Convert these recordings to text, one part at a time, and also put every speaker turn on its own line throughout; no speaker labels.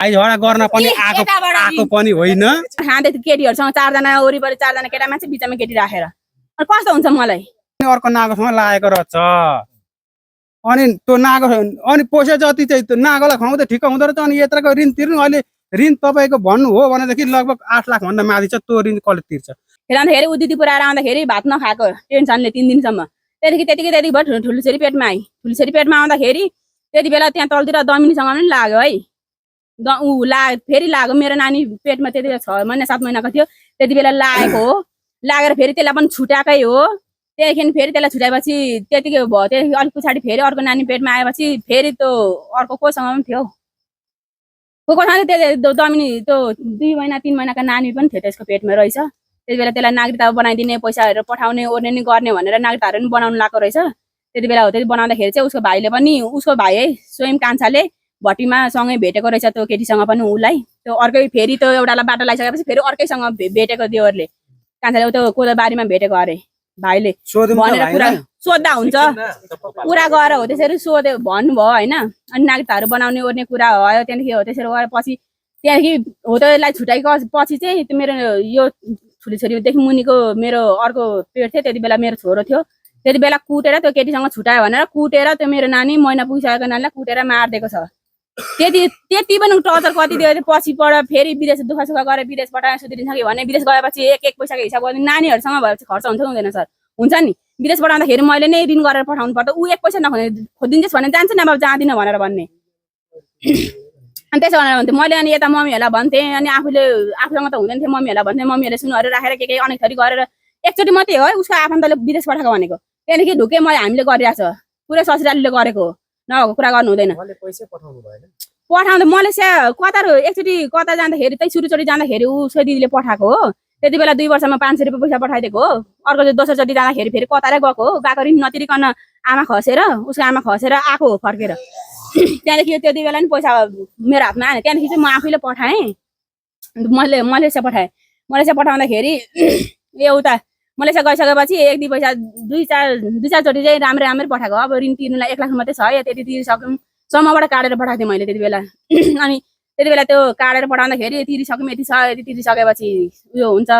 झगडा गर्न पनि आएको पनि होइन।
खाँदै केटीहरूसँग 4 जना वरिपरि 4 जना केटा मान्छे बिचमा केटी राखेर अनि कस्तो हुन्छ मलाई
अर्को नागोसँग लागेको रहेछ। अनि त्यो नागो अनि पैसा जति चाहिँ त्यो नागोलाई खुवाउँदै ठिक्क हुँदो रहेछ। अनि यत्रको ऋण तिर्नु अहिले ऋण तपाईँको भन्नु हो भनेदेखि लगभग 8 लाख भन्दा माथि छ। त्यो ऋण कसले तिर्छ?
फेरि उदिति पुऱ्याएर आउँदाखेरि भात नखाएको टेन्सनले 3 दिनसम्म त्यतिकै भयो। ठुलो छोरी पेटमा आई ठुलो छोरी पेटमा आउँदाखेरि त्यति बेला त्यहाँ तलतिर दमिनीसँग पनि लाग्यो है। फेरि लाग्यो। मेरो नानी पेटमा त्यति बेला 6 महिना 7 महिनाको थियो। त्यति बेला लागेको हो। लागेर फेरि त्यसलाई पनि छुट्याएकै हो। त्यहाँदेखि फेरि त्यसलाई छुट्याएपछि त्यतिकै भयो। त्यहाँदेखि अलिक पछाडि फेरि अर्को नानी पेटमा आएपछि फेरि त्यो अर्को कोसँग पनि थियो। कोसँग त्यो दमिनी त्यो 2 महिना 3 महिनाका नानी पनि थियो त्यसको पेटमा रहेछ। त्यति बेला त्यसलाई नागरिकता बनाइदिने पैसाहरू पठाउने ओर्ने नि गर्ने भनेर नागरिकताहरू पनि बनाउनु लागेको रहेछ। त्यति बेला हो। त्यति बनाउँदाखेरि चाहिँ उसको भाइले पनि उसको भाइ है स्वयं कान्छाले भट्टीमा सँगै भेटेको रहेछ त्यो केटीसँग पनि। उसलाई त्यो अर्कै फेरि त्यो एउटालाई बाटो लगाइसकेपछि फेरि अर्कैसँग भेटेको देवरले कान्छाले त्यो कोदोबारीमा भेटेको अरे भाइले भनेर कुरा सोद्धा हुन्छ। कुरा गरेर हो त्यसरी सोध्यो भन्नुभयो होइन। अनि नागरिकताहरू बनाउने ओर्ने कुरा भयो। त्यहाँदेखि हो त्यसरी गरेपछि त्यहाँदेखि हो त यसलाई छुट्याएपछि चाहिँ त्यो मेरो यो ठुलो छोरीदेखि मुनिको मेरो अर्को पेट थियो। त्यति बेला मेरो छोरो थियो। त्यति बेला कुटेर त्यो केटीसँग छुट्यायो भनेर कुटेर त्यो मेरो नानी महिना पुगिसकेको नानीलाई कुटेर मारिदिएको छ। त्यति पनि टर्चर कति दियो। पछि पढ फेरि विदेश दुःख सुख गरेर विदेश पठाएर सुध्रिन्छ कि भने विदेश गएपछि एक पैसाको हिसाब गर्ने नानीहरूसँग भएपछि खर्च हुन्छ हुँदैन सर? हुन्छ नि। विदेश पठाउँदाखेरि मैले नै ऋण गरेर पठाउनु पर्छ। ऊ 1 पैसा खोजिदिन्छस् भने जान्छ नि अब जाँदिनँ भनेर भन्ने। अनि त्यसो भनेर भन्थेँ मैले। अनि यता मम्मीहरूलाई भन्थेँ। अनि आफूसँग त हुँदैन थियो। मम्मीहरूलाई भन्थेँ। मम्मीहरूले सुनहरू राखेर के अनेक थरी गरेर एकचोटि मात्रै हो उसको आफन्तले विदेश पठाएको भनेको। त्यहाँदेखि ढुके हामीले गरिरहेको छ। पुरै ससुरालीले गरेको हो। नभएको कुरा गर्नु हुँदैन। पठाउँदा मलेसिया कतार एकचोटि कता जाँदाखेरि त्यही सुरुचोटि जाँदाखेरि उसको दिदीले पठाएको हो। त्यति बेला 2 वर्षमा 500 रुपियाँ पैसा पठाइदिएको हो। अर्को दोस्रोचोटि जाँदाखेरि फेरि कतारै गएको हो। गएको ऋण नतिरिकन आमा खसेर उसको आमा खसेर आएको हो फर्केर। त्यहाँदेखि त्यति बेला नि पैसा मेरो हातमा आएन। त्यहाँदेखि चाहिँ म आफैले पठाएँ। मलेसिया पठाएँ। मलेसिया पठाउँदाखेरि एउटा मलेसिया गइसकेपछि 1-2 पैसा 2-4 चोटि चाहिँ राम्रै पठाएको। अब ऋण तिर्नुलाई 1 लाख मात्रै छ है। त्यति तिरिसक्यौँ। सम्मबाट काटेर पठाएको थिएँ मैले त्यति बेला। अनि त्यति बेला त्यो काटेर पठाउँदाखेरि तिरिसक्यौँ। यति तिरिसकेपछि उयो हुन्छ।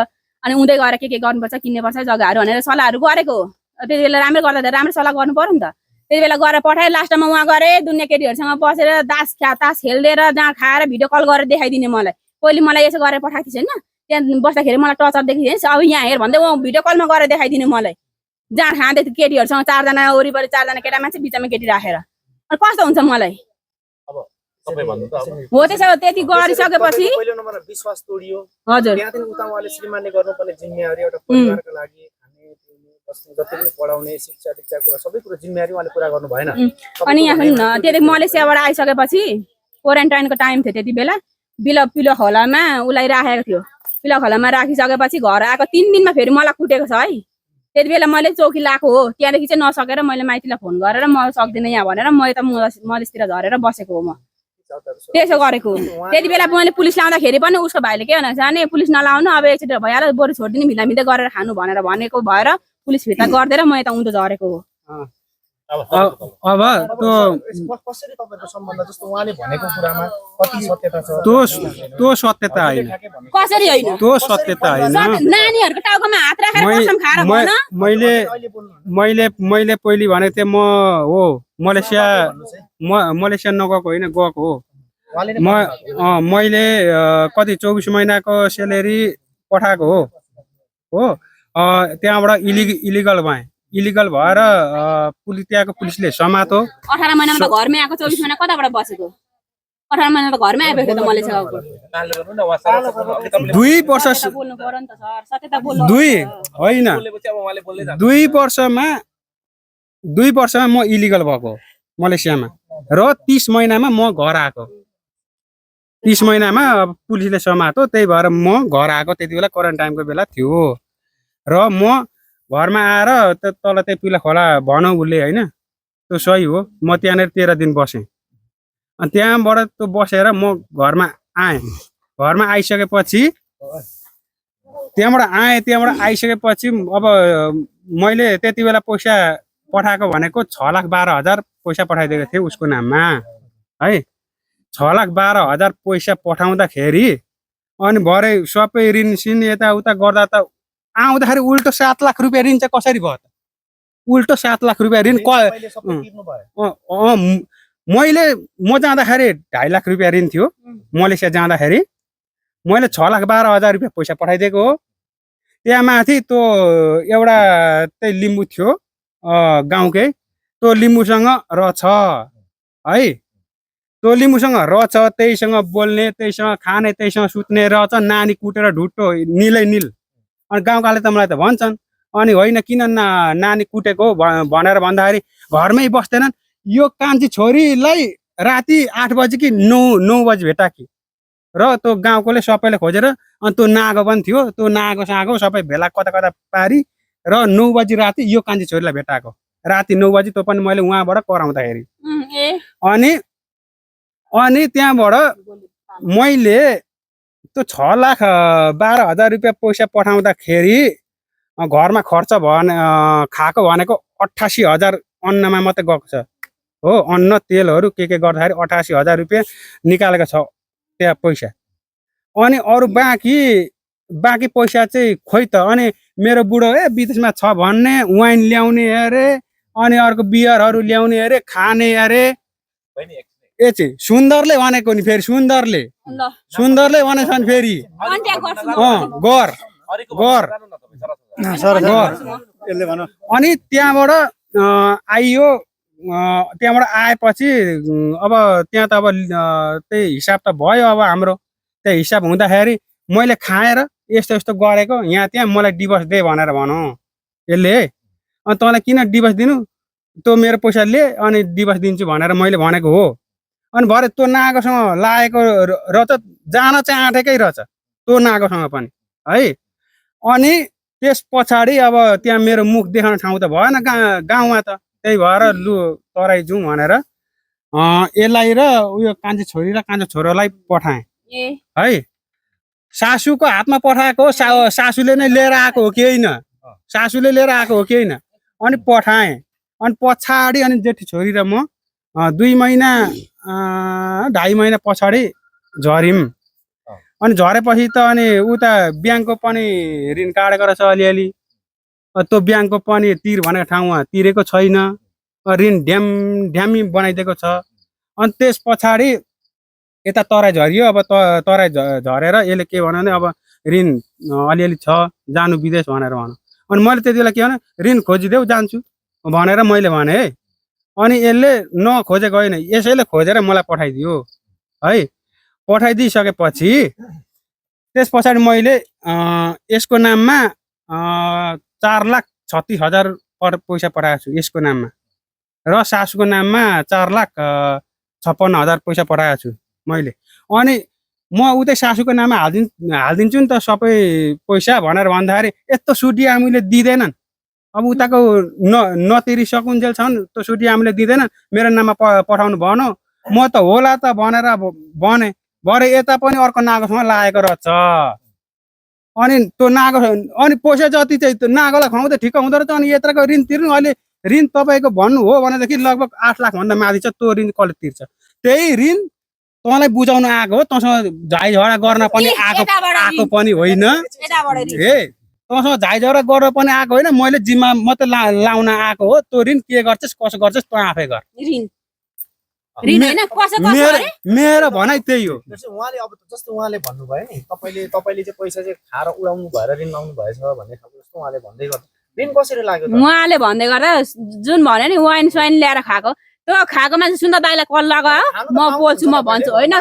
अनि उँदै गएर के गर्नुपर्छ किन्नुपर्छ जग्गाहरू भनेर सल्लाहहरू गरेको। त्यति बेला राम्रै गर्दा त राम्रै सल्लाह गर्नु पर्यो नि त। त्यति बेला गएर पठाएँ। लास्टमा उहाँ गरे दुनियाँ केटीहरूसँग बसेर तास खेल्देर जहाँ खाएर भिडियो कल गरेर देखाइदिने मलाई। पहिले मलाई यसो गरेर पठाएको थिएँ छैन। त्यहाँ बस्दाखेरि मलाई टर्चर देखिदिएँ। अब यहाँ हेर भन्दै उहाँ भिडियो कलमा गरेर देखाइदिने मलाई। जहाँ खाँदै केटीहरूसँग 4 जना वरिपरि 4 जना केटा मान्छे बिचमा केटी राखेर अनि कस्तो हुन्छ मलाई? हो त्यसो त्यति गरिसकेपछि
विश्वास तोडियो।
हजुर
त्यहाँदेखि उता उहाँले श्रीमानले गर्नुपर्ने जिम्मेवारी एउटा परिवारको लागि खाने पिउने बस्ने जति पनि पढाउने शिक्षा दीक्षा कुरा सबै कुरा जिम्मेवारी उहाँले पुरा गर्नु भएन।
अनि यहाँ त्यति मलेसियाबाट आइसकेपछि क्वारेन्टाइनको टाइम थियो। त्यति बेला पिलो खोलामा उसलाई राखेको थियो। पिलो खोलामा राखिसकेपछि घर आएको 3 दिनमा फेरि मलाई कुटेको छ है। त्यति बेला मैले चौकी लाएको हो। त्यहाँदेखि चाहिँ नसकेर मैले माइतीलाई फोन गरेर म सक्दिनँ यहाँ भनेर म यता मधेसतिर झरेर बसेको हो। म त्यसो गरेको। त्यति बेला मैले पुलिस ल्याउँदाखेरि पनि उसको भाइले के भनेको छ भने पुलिस नलाउनु अब एकचोटि भइहाल्यो बरु छोडिदिने भिल्दा गरेर खानु भनेर भनेको भएर पुलिस फिर्ता गरिदिएर म यता उँधो झरेको हो।
अब त्यो
कसरी तपाईहरुको सम्बन्ध जस्तो उहाँले भनेको कुरामा कति सत्यता छ?
त्यो सत्यता होइन।
कसरी होइन?
त्यो सत्यता होइन।
नानीहरुको टाउकोमा हात राखेर कसम खाएर भन।
मैले पहिले भनेको थिएँ म हो मलेसिया नगएको होइन गएको हो। मैले कति 24 महिनाको स्यालेरी पठाएको हो। त्यहाँबाट इलिगल भएँ। इलिगल भएर त्यहाँको पुलिसले समातो।
18 महिनामा त घरमै आएको 24 महिना कताबाट बसेको? 18 महिना त घरमै आइपुग्यो त मलेसिया गएको।
2 वर्ष
बोल्नु पर्यो नि त सर। सत्यता बोल्नु।
2 वर्षमा म इलिगल भएको मलेसियामा र 30 महिनामा म घर आएको। 30 महिनामा पुलिसले समातो। त्यही भएर म घर आएको। त्यति बेला क्वारेन्टाइनको बेला थियो र म घरमा आएर तल त्यही पिला खोला भनौँ उसले होइन त्यो सही हो। म त्यहाँनिर 13 दिन बसेँ। अनि त्यहाँबाट त्यो बसेर म घरमा आएँ। घरमा आइसकेपछि त्यहाँबाट आइसकेपछि अब मैले त्यति बेला पैसा पठाएको भनेको 6,12,000 पैसा पठाइदिएको थिएँ उसको नाममा है। 6,12,000 पैसा पठाउँदाखेरि अनि भरे सबै ऋण सिन यताउता गर्दा त आउँदाखेरि उल्टो 7 लाख रुपियाँ ऋण चाहिँ कसरी भयो त? उल्टो 7 लाख रुपियाँ ऋण
तपाईँले सबै तिर्नु भयो।
म जाँदाखेरि 2.5 लाख रुपियाँ ऋण थियो। मलेसिया जाँदाखेरि मैले 6,12,000 रुपियाँ पैसा पठाइदिएको हो। त्यहाँ माथि त्यो एउटा त्यही लिम्बू थियो गाउँकै, त्यो लिम्बूसँग रहेछ है। त्यो लिम्बूसँग रहेछ, त्यहीसँग बोल्ने, त्यहीसँग खाने, त्यहीसँग सुत्ने रहेछ। नानी कुटेर ढुट्टो निलै निल। अनि गाउँकाले त मलाई त भन्छन्, अनि होइन किन नानी कुटेको भनेर भन्दाखेरि घरमै बस्दैनन्। यो कान्छी छोरीलाई राति 8 बजी कि 9 बजी भेटाकी र त्यो गाउँकोले सबैले खोजेर अनि त्यो नागो पनि थियो। त्यो नागो सागो सबै भेला कता कता पारी र 9 बजी राति यो कान्छी छोरीलाई भेटाएको। राति 9 बजी त्यो पनि मैले उहाँबाट कराउँदाखेरि अनि त्यहाँबाट मैले त्यो 6,12,000 रुपियाँ पैसा पठाउँदाखेरि घरमा खर्च खाएको भनेको 88,000 अन्नमा मात्रै गएको छ हो। अन्न तेलहरू के गर्दाखेरि 88,000 रुपियाँ निकालेको छ त्यहाँ पैसा। अनि अरू बाँकी पैसा चाहिँ खोइ त। अनि मेरो बुढो विदेशमा छ भन्ने वाइन ल्याउने अरे, अनि अर्को बियरहरू ल्याउने अरे, खाने अरे। चाहिँ सुन्दरले भनेको नि, फेरि सुन्दरले भनेछ नि फेरि अनि त्यहाँबाट आइयो। त्यहाँबाट आएपछि अब त्यहाँ त अब त्यही हिसाब त भयो। अब हाम्रो त्यही हिसाब हुँदाखेरि मैले खाएर यस्तो यस्तो गरेको, यहाँ त्यहाँ मलाई डिभोर्स दे भनेर भनौँ यसले। अनि तँलाई किन डिभोर्स दिनु, त्यो मेरो पैसा लिए अनि डिभोर्स दिन्छु भनेर मैले भनेको हो। अनि भरे त्यो नागोसँग लागेको रहेछ, जान चाहिँ आँटेकै रहेछ त्यो नागोसँग पनि है। अनि त्यस पछाडि अब त्यहाँ मेरो मुख देखाउने ठाउँ त भएन गाउँमा त। त्यही भएर लु तराई जाउँ भनेर यसलाई र उयो कान्छी छोरी र कान्छो छोरोलाई पठाएँ है। सासूको हातमा पठाएको, सासूले नै लिएर आएको हो कि होइन, सासूले लिएर आएको हो कि होइन। अनि पठाएँ। अनि पछाडि अनि जेठी छोरी र म 2 महिना 2.5 महिना पछाडि झऱ्यौँ। अनि झरेपछि त अनि उता ब्याङ्कको पनि ऋण काटेको रहेछ अलिअलि। त्यो ब्याङ्कको पनि तिर भनेको ठाउँमा तिरेको छैन, ऋण ढ्यामी बनाइदिएको छ। अनि त्यस पछाडि यता तराई झरियो। अब तराई झरेर यसले के भन्यो भने अब ऋण अलिअलि छ, जानु विदेश भनेर भन्यो। अनि मैले त्यति बेला के भने ऋण खोजिदेऊ जान्छु भनेर मैले भने है। अनि यसले नखोजेको होइन, यसैले खोजेर मलाई पठाइदियो है। पठाइदिइसकेपछि त्यस पछाडि मैले यसको नाममा 4,36,000 पैसा पठाएको छु यसको नाममा, र सासूको नाममा 4,56,000 पैसा पठाएको छु मैले। अनि म उतै सासूको नाममा हालिदिन्छु नि त सबै पैसा भनेर भन्दाखेरि यस्तो सुटी आमुले दिँदैनन्। अब उताको नतिरिसकुन्जेलसम्म त्यो सुटी आमुले दिँदैन, मेरो नाममा पठाउनु भनौँ। म त होला त भनेर भने भरे यता पनि अर्को नागोसँग लागेको रहेछ। अनि त्यो नागो अनि पैसा जति चाहिँ त्यो नागोलाई खुवाउँदा ठिक्क हुँदो रहेछ। अनि यत्रको ऋण तिर्नु, अहिले ऋण तपाईँको भन्नु हो भनेदेखि लगभग 8 लाखभन्दा माथि छ। त्यो ऋण कसले तिर्छ? त्यही ऋण तँलाई बुझाउन आएको हो, तँसँग झाइझगडा गर्न पनि आएको पनि होइन। तँसँग झाइझगडा गरेर पनि आएको होइन, मैले जिम्मा मात्रै लाउन आएको हो। त्यो ऋण के गर्छस् कसो गर्छस् तँ आफै गर। मेरो भनाइ त्यही हो।
उहाँले अब जस्तो उहाँले भन्नुभयो नि, तपाईँले चाहिँ पैसा चाहिँ खाएर उडाउनु भएर ऋण लाउनु भएछ भन्ने खालको जस्तो उहाँले भन्दै गर्दा ऋण कसरी लाग्यो त?
उहाँले भन्दै गर्दा जुन भन्यो नि वाइन स्वाइन ल्याएर खाएको, त्यो खाएको मान्छे सुन्दर दाइलाई कल लगायो, म बोल्छु म भन्छु होइन।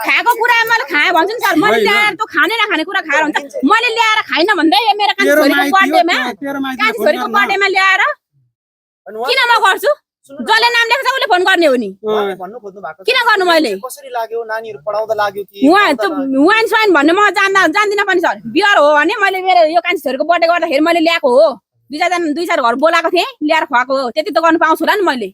खाएको कुरा मैले खाएँ भन्छु नि सर। मैले ल्याएर त्यो खाने नखाने कुरा खाएर हुन्छ, मैले ल्याएर खाइन भन्दै मेरो कान्छी छोरीको बर्थडेमा ल्याएर किन म गर्छु? जसले नाम लेख्छ उसले फोन गर्ने हो नि। किन गर्नु मैले?
कसरी लाग्यो? नानीहरु पढाउँदा लाग्यो कि?
उहाँ त्यो वाइन स्वाइन भन्ने म जान्दिनँ पनि सर। बियर हो भने मैले मेरो यो कान्छी छोरीको बर्थडे गर्दाखेरि मैले ल्याएको हो। 2-4 घर बोलाएको थिएँ, ल्याएर खुवाएको हो। त्यति त गर्नु पाउँछु होला नि मैले।